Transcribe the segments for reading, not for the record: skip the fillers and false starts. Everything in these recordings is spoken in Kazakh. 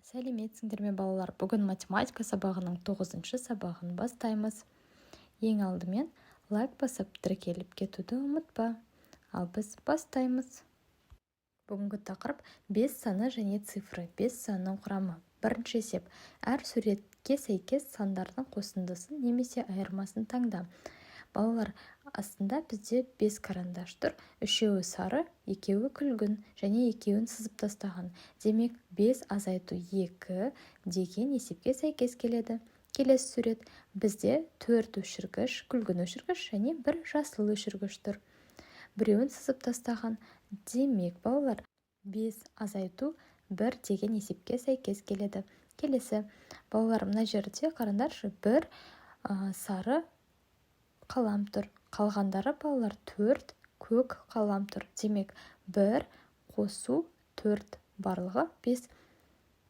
Сәлеметсіңдер ме, балалар! Бүгін математика сабағының тоғызыншы сабағын бастаймыз. Ең алдымен лайк басып, тіркеліп кетуді ұмытпа. Ал біз бастаймыз. Бүгінгі тақырып: бес саны және цифры, бес санның құрамы. Бірінші есеп: әр суретке сәйкес сандардың қосындысын немесе айырмасын таңда. Балалар, астында бізде бес карандаш тұр: үшеуі сары, екеуі күлгін және екеуін сызып тастаған. Демек, бес азайту екі деген есепке сәйкес келеді. Келесі сурет: бізде төрт өшіргіш, күлгін өшіргіш және бір жасыл өшіргіш тұр, біреуін сызып тастаған. Демек, балалар, бес азайту бір деген есепке сәйкес келеді. Келесі, балалар, мына жерде қараңдаршы, бір сары қалам тұр, қалғандары, балалар, төрт көк қалам тұр. Демек, бір қосу төрт, барлығы бес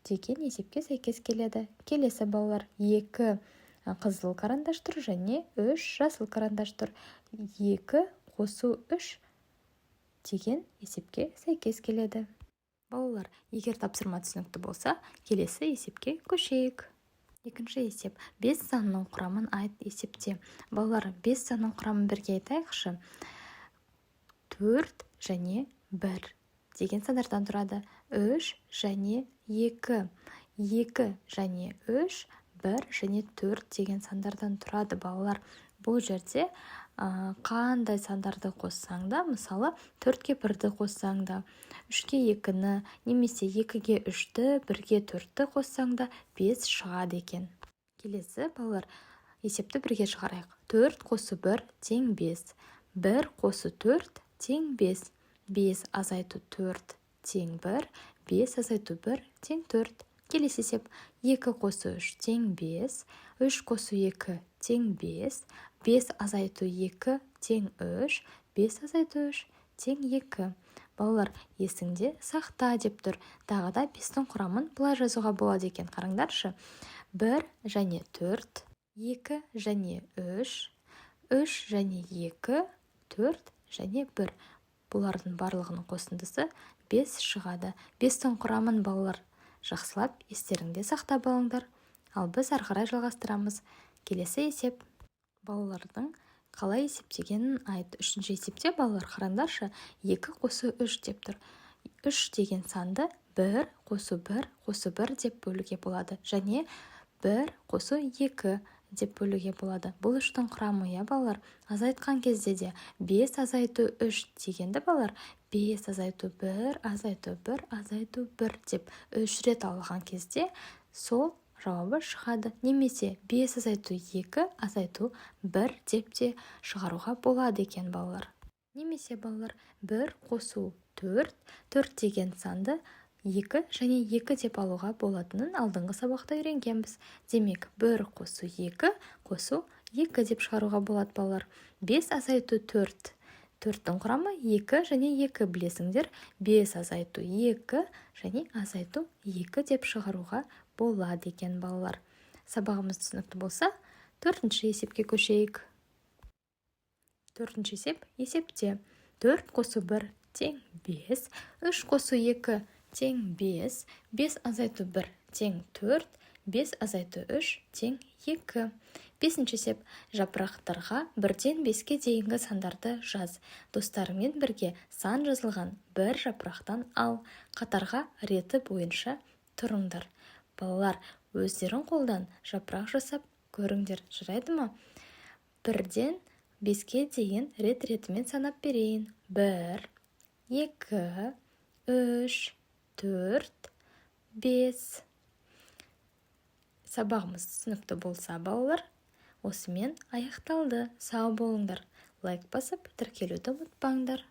деген есепке сәйкес келеді. Келесі, балалар, екі қызыл карандаш тұр және үш жасыл карандаш тұр. Екі қосу үш деген есепке сәйкес келеді. Балалар, егер тапсырма түсінікті болса, келесі есепке көшейік. Екінші есеп: бес санының құрамын айт, есепте. Балалар, бес санның құрамын бірге айтайықшы. Төрт және бір деген сандардан тұрады, үш және екі, екі және үш, бір және төрт деген сандардан тұрады. Балалар, бұл жерде қандай сандарды қоссаң да, мысалы, төртке бірді қоссаң да, үшке екіні немесе екіге үшті, бірге төртті қоссаң да, бес шығады екен. Келесі, балалар, есепті бірге шығарайық. Төрт қосу бір тең бес, бір қосу төрт тең бес, бес азайту төрт тең бір, бес азайту бір тең төрт. Келесі есеп: екі қосу үш тең бес, үш қосу екі тең бес, бес азайту екі тең үш, бес азайту үш тең екі. Балалар, есіңде сақта деп тұр. Тағы да бестің құрамын былай жазуға болады екен, қараңдаршы: бір және төрт, екі және үш, үш және екі, төрт және бір. Бұлардың барлығының қосындысы бес шығады. Бестің құрамын, балалар, жақсылап естеріңде сақтап алыңдар. Ал біз ары қарай жалғастырамыз. Келесі есеп: балалардың қалай есептегенін айт. Үшінші есепте, балалар, қараңдаршы, екі қосу үш деп тұр. Үш деген санды бір қосу бір қосу бір деп бөлуге болады және бір қосу екі деп бөлуге болады. Бұл үштің құрамы, иә, балалар? Азайтқан кезде де бес азайту үш дегенді, балалар, бес азайту бір азайту бір азайту бір деп үш рет алған кезде сол жауабы шығады. Немесе бес азайту екі азайту бір деп те шығаруға болады екен, балалар. Немесе, балалар, бір қосу төрт, төрт деген санды екі және екі деп алуға болатынын алдыңғы сабақта үйренгенбіз. Демек, бір қосу екі қосу екі деп шығаруға болады. Балалар, бес азайту төрт. Төрттің құрамы екі және екі, білесіңдер. Бес азайту екі және азайту екі деп шығаруға болады екен. Балалар, сабағымыз түсінікті болса, төртінші есепке көшейік. Төртінші есеп: есепте. Төрт қосу бір тең бес, үш қосу екі тең бес, бес азайту бір тең төрт, бес азайту үш тең екі. Бесінші есеп: жапырақтарға бірден беске дейінгі сандарды жаз. Достарыңмен бірге сан жазылған бір жапырақтан ал. Қатарға реті бойынша тұрыңдар. Балалар, өздерің қолдан жапырақ жасап көріңдер, жарайды ма? 1-ден 5-ке дейін рет-ретімен санап берейін: бір, екі, үш, төрт, бес. Сабағымыз түсінікті болса, балалар, осымен аяқталды. Сау болыңдар, лайк басып, тіркелуді ұмытпаңдар.